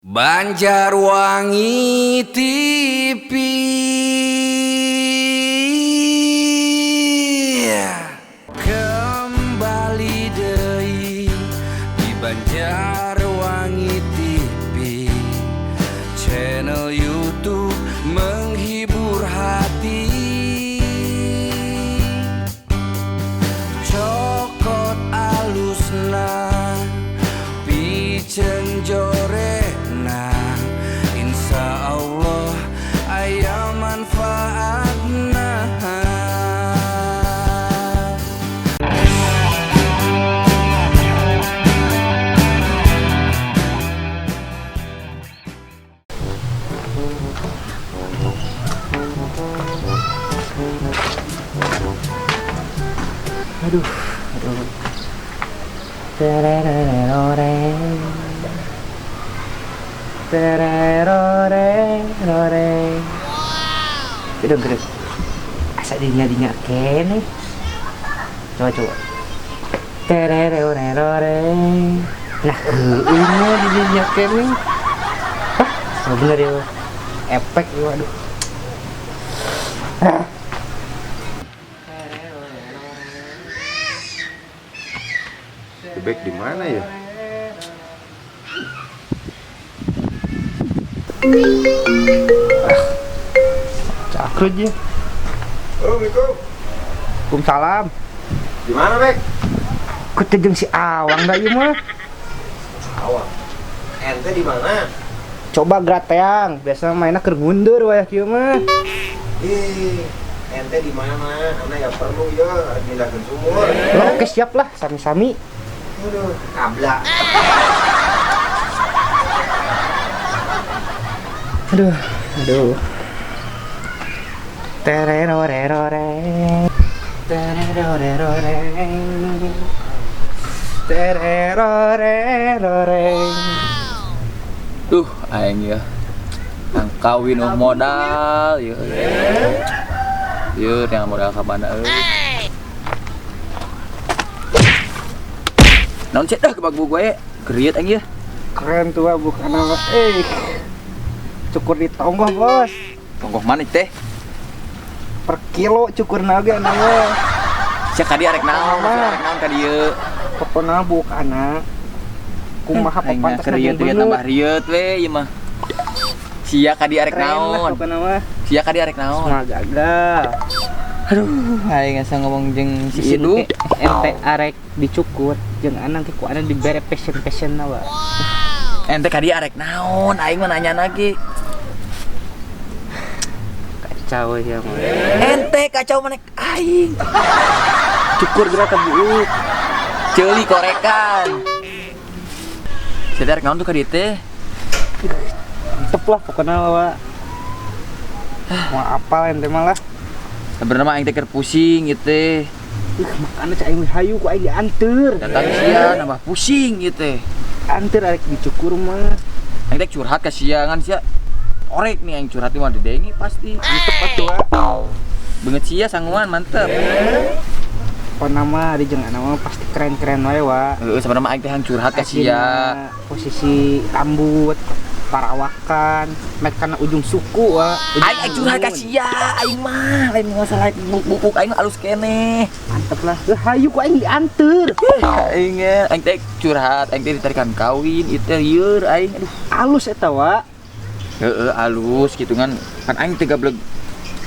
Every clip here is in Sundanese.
Banjarwangi TV. Kembali deui di Banjarwangi TV, channel YouTube menghibur hati. Cokot alusna, piceun jorena, insya Allah aya manfaatna. Aduh, aduh. Terereroreng. Tereroreroreng. Gedung, gedung. Asa dinya-dinya kene. Coba, coba. Tereroreroreng. Nah, heueuhnya dinya kene. Hah, so bener ya. Efek ya, waduh. Ah. Bebek di mana ya? Ah, cakrut ya. Assalamualaikum. Waalaikumsalam. Di mana, Bek? Ku teh jeung si Awang da ieu mah. Awang. Ente di mana? Coba grateang, biasa mainnya keur mundur wayah kieu mah. Ih, ente di mana? Ana ya perlu ya, arek mindahkeun sumur. Lo, oke siap lah, sami-sami. Aduh, kabla. Aduh, aduh. Tereroreroreng. Tereroreroreng. Tereroreroreng. Duh, aing ya. Yang kawin oh modal ya. Yeuh, yang modal ka mana euy. Naon sih dah kebag buku gue, geriat aing ya. Keren tuh bukan apa. Cukur di tonggoh, Bos. Tonggoh mana teh? Per kilo cukur naga nama. Sia ka dieu arek naon, arek naon ka dieu. Pokona bukana. Kumaha papantas rieu tambah rieut we ieu mah. Sia ka dieu arek naon? Sia ka dieu arek naon? Semua gagal. Aduh, aing asa ngomong jeung si Idu. Ente arek dicukur jeung anang ke ku anang dibere passion-passion na wa. Ente ka dieu arek naon? Aing mah nanya lagi. Kacau ya mah. Ente kacau mana aing. Cukur geura ka buuk. Ceuli korekan. Sia arek naon tuh ka dieu teh? Mantep lah pokoknya wa. Mau apal ente mah lah. Sebenarnya aing teh keur pusing ieu teh. Makana cai aing hayu ku aing dianteur. Datang sia nambah pusing ieu teh. Anteur arek dicukur mah. Aing teh curhat ka sia ngan sia. Orek nih aing curhat mah didengi pasti. Mantep atuh. Beungeut sia sanguan mantep. Pokona mah di jeung mah pasti keren-keren wae wa. Heeh, sebenarnya mah aing teh hayang curhat ka sia. Posisi rambut parawakan, mek kana ujung suku wa. Aing curhat ka sia, aing mah lain masalah bubuk aing alus keneh. Mantep lah. Hayu ku aing dianteur. Aing aing teh curhat, aing teh ditarikan kawin ieu teh lieur aing. Aduh, alus eta wa. Heeh, alus kitu ngan kan aing teh gableg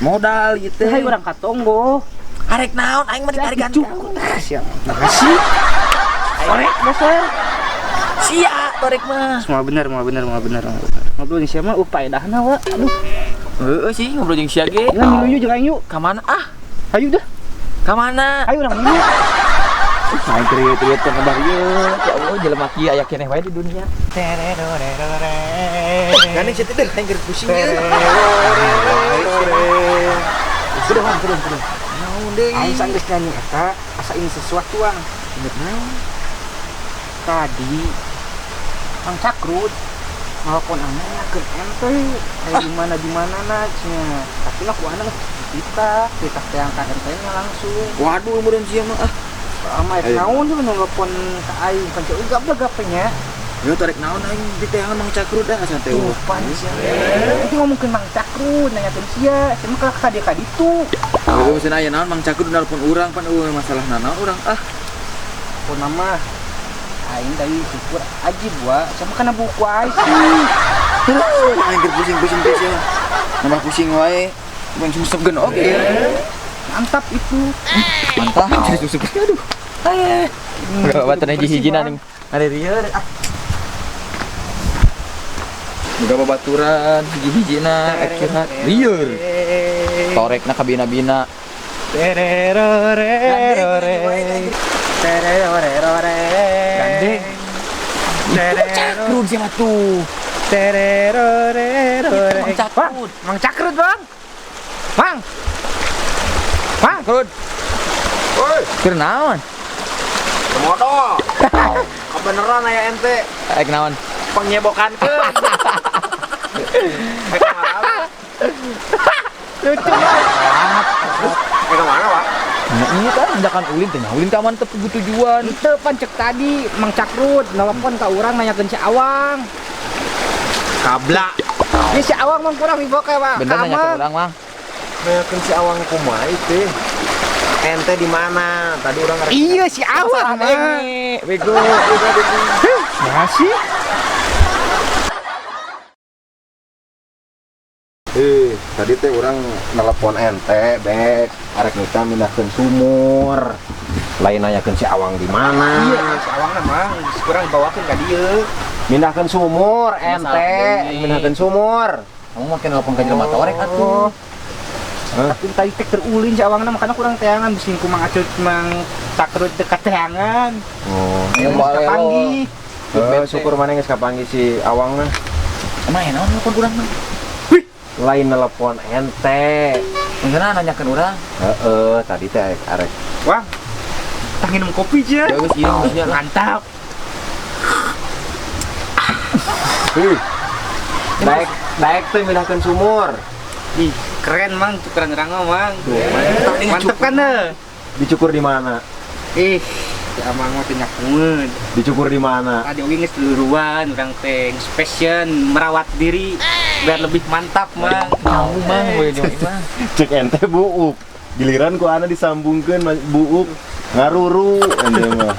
modal ieu teh. Hayu urang ka tonggo. Arek naon aing mah ditarikan cukur. Siap. Makasih. Orek dasar. Sia torek mah. Semua bener, semua bener, semua bener. Ngobrol jeung sia mah paedahna wa. Aduh. Heeh sih ngobrol jeung sia ge. Ya milu yuk jeung aing yuk. Ka mana ah? Hayu dah. Ka mana? Hayu urang milu. Aing krieu-krieu teh kabar ieu. Ya Allah jelema kieu aya keneh wae di dunia. Gandeng sia teh deh aing keur pusing ieu. Sudah, sudah, sudah. Naon deui? Aing sanggeus nyanyi eta, asa ini sesuatu ang. Inget naon? Tadi Kang Cakrut nelpon anaknya ke ente kayak gimana gimana na nya. Tapi lah ku anak kita kita yang ka ente nya langsung. Waduh meureun sia mah ah. Ama rek naon tuh nelpon ka aing kan ceu gablek gapenya. Yo tarik naon aing diteangan Mang Cakrut dah asa teh. Tuh, pan sia. Itu ngomongkeun Mang Cakrut, nanyakeun sia, sia mah kalah ka dia ka ditu. Aku mesti nanya naon Mang Cakrut nelpon urang pan eueuh masalah naon urang ah. Pokona mah aing tadi syukur ajib wa, sama kana buku aing sih. Aing keur pusing-pusing teh sia. Nambah pusing wae. Mun sungsepkeun oge ya. Mantap itu. Mantap, jadi sungsep. Aduh. Eh. Enggak batan hiji-hijina ning. Ada rieur ah. Boga babaturan hiji-hijina rek curhat lieur. Torekna kabina-bina. Tererorerore. Tererorerore. Gandeng. Cakrut siapa tuh? Tererorerore. Mang Cakrut. Mang Cakrut, Bang. Mang. Mang. Cakrut. Woi, Keur naon? modal. Kebeneran aya ente Rek naon? pengnyebokankeun. Eh kemana? Lucu. Eh kemana, Pak? Nah, ini kan tindakan ulin teh ulin ka mantep kudu tujuan. Itu pan cek tadi Mang Cakrut nelpon ka urang nanyakeun si Awang. Kabla. Ini si Awang mang kurang diboke, Pak. Bener nanyakeun urang, Mang. Nanyakeun si Awang kumaha itu? Ente di mana? Tadi urang ngerti. Iya si Awang, Mang. Bego. Ya sih. Tadi teh urang nelpon ente, Bek. Arek nita mindahkeun sumur. Lain nanyakeun si Awang di mana? Iya, si Awang mah Mang, kurang dibawakeun ka dieu. Mindahkeun sumur ente, mindahkeun sumur. Kamu makin nelpon ka jelema torek atuh. Tapi tadi teh terulin si Awangna makana kurang teangan bisi ku Mang Acut Mang Cakrut dekat teangan. Oh, Kapanggih. Syukur mana geus kapanggih si Awang mah. Emang ya naon nelpon urang mah? Lain nelpon ente. Maksudna nanyakeun urang. Heeh, tadi teh arek. Wah. Tah nginum kopi aja. Ya geus ieu geus Mantap. Hih. Daek, daek teh mindahkeun sumur. Ih, keren Mang, cukuran urang mah, Mang. Mantap kan deh. Dicukur di mana? Ih, si Amang mah teu nyakueun. Dicukur di mana? Tadi oge geus luruan urang teh passion merawat diri biar lebih mantap, Mang. Kamu Mang we jeung imah. Cek ente buuk. Giliran ku ana disambungkeun buuk ngaruru ente mah.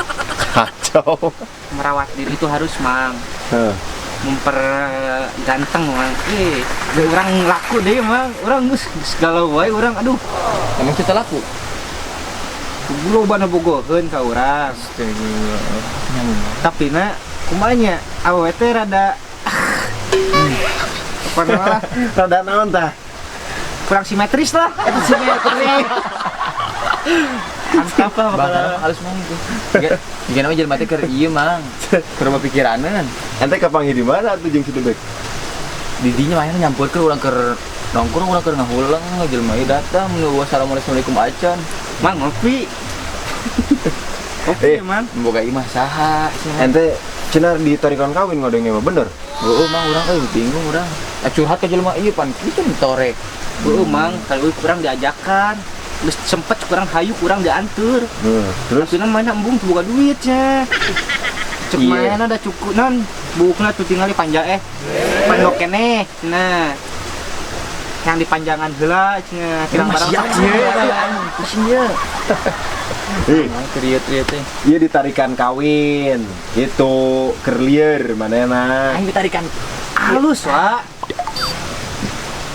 Kacau. Merawat diri itu harus, Mang. Heh. Memperganteng, Mang. Ih, urang laku deh, Mang. Urang geus galau wae urang aduh. Emang kita laku? Loba nu bogoheun ka urang. Tapi na kumaha nya awewe teh rada apa lah Rada naon tah? Kurang simetris lah. Eta simetris. Mantap lah Bang, bakal. halus mang itu. Jika nama jelema teh keur ieu mang. Keur pipikiraneun. Ente kapanggih di mana atuh jeung si Debek? Di dinya mah nyamperkeun urang keur nongkrong urang keur ngahuleng jelema ieu datang nu wassalamualaikum acan. Mang ngopi. Ngopi ya, Mang. Boga imah saha cenah. Ente cenah ditarikan kawin ngodengnya mah bener. Heueuh mang urang euy bingung urang. Curhat ka jelema ieu pan kitu torek. Heueuh Mang, kalau kurang diajakan. Geus sempet kurang hayu kurang diantur. Heeh, terus Tapi mana embung teu boga duit nya. Cek mana da cukup non buukna tuh tinggal dipanjang pandok keneh cenah. Yang dipanjangan heula cenah kirang barang pusing ya. Ih, Krieu-krieu teh. ieu ditarikan kawin gitu keur lieur manehna. Aing ditarikan halus wa.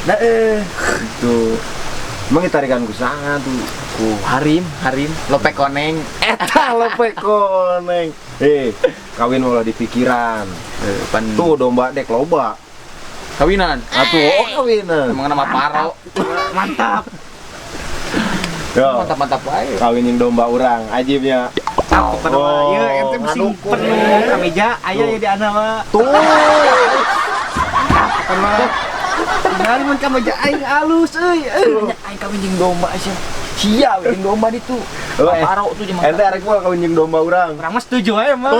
Nah gitu. Emang ditarikan ku saha tuh? Ku Harim, Harim, lopek koneng. Eta lopek koneng. Kawin ulah di pikiran. Pan Tuh domba dek loba. Kawinan. Atuh, oh kawinan. Emang nama paro. Mantap. Yo. Mantap-mantap wae. Kawin jeung domba urang, ajibnya. Aku perlu ieu ente mesti penuh kameja aya ya di ana mah. Tuh. Mantap mah. Tinggal mun kameja aing alus euy. Aing kawin jeung domba sia. Sia jeung domba ditu. Paro tuh jeung Ente arek moal kawin jeung domba urang. Urang mah setuju wae mah.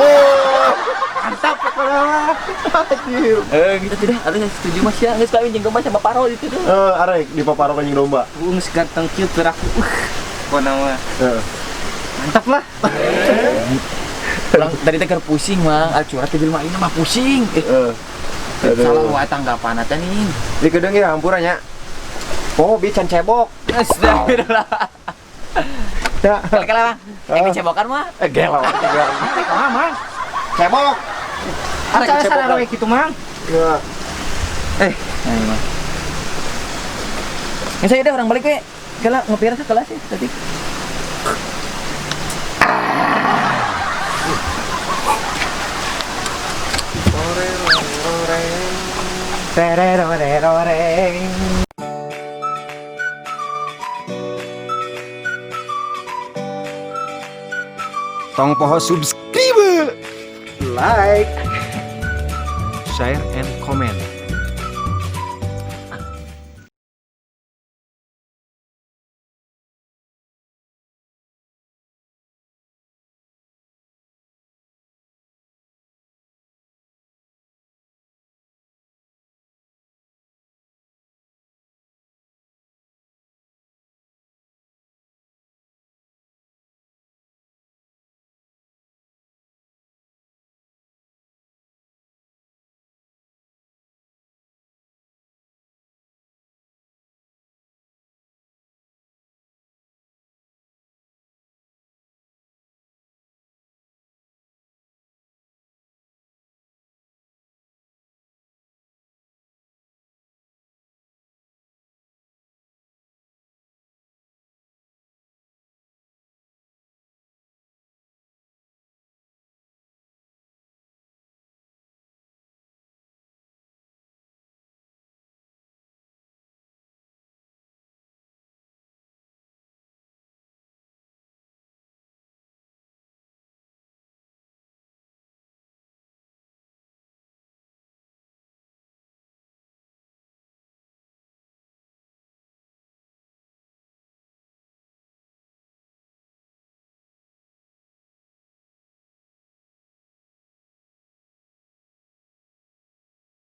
Mantap pokoknya mah. Anjir. Gitu tidak, harusnya setuju mah sia geus kawin jeung domba sama paro itu tuh. Arek di paparo jeung domba. Geus ganteng kieu teu raku. Pokona mah. Heeh. Mantap lah. Urang tadi teh keur pusing, Mang. Ah, curhat ke jelema ieu mah pusing. Eh, Heeh. salah wae tanggapan teh nih. Di kedeung ya hampura nya. Oh, bi can cebok. Astagfirullah. Ya. Kala-kala, Mang. Eh, dicebokan mah. Eh, gelo. Kumaha, Mang? Cebok. Acara sarana we kitu, Mang. Ya. Eh, nah, ini mah. Ya saya udah urang balik we. Kala ngopi rasa kelas ya tadi. Tereroreroreng. Tong poho subscribe, Like. Share and comment.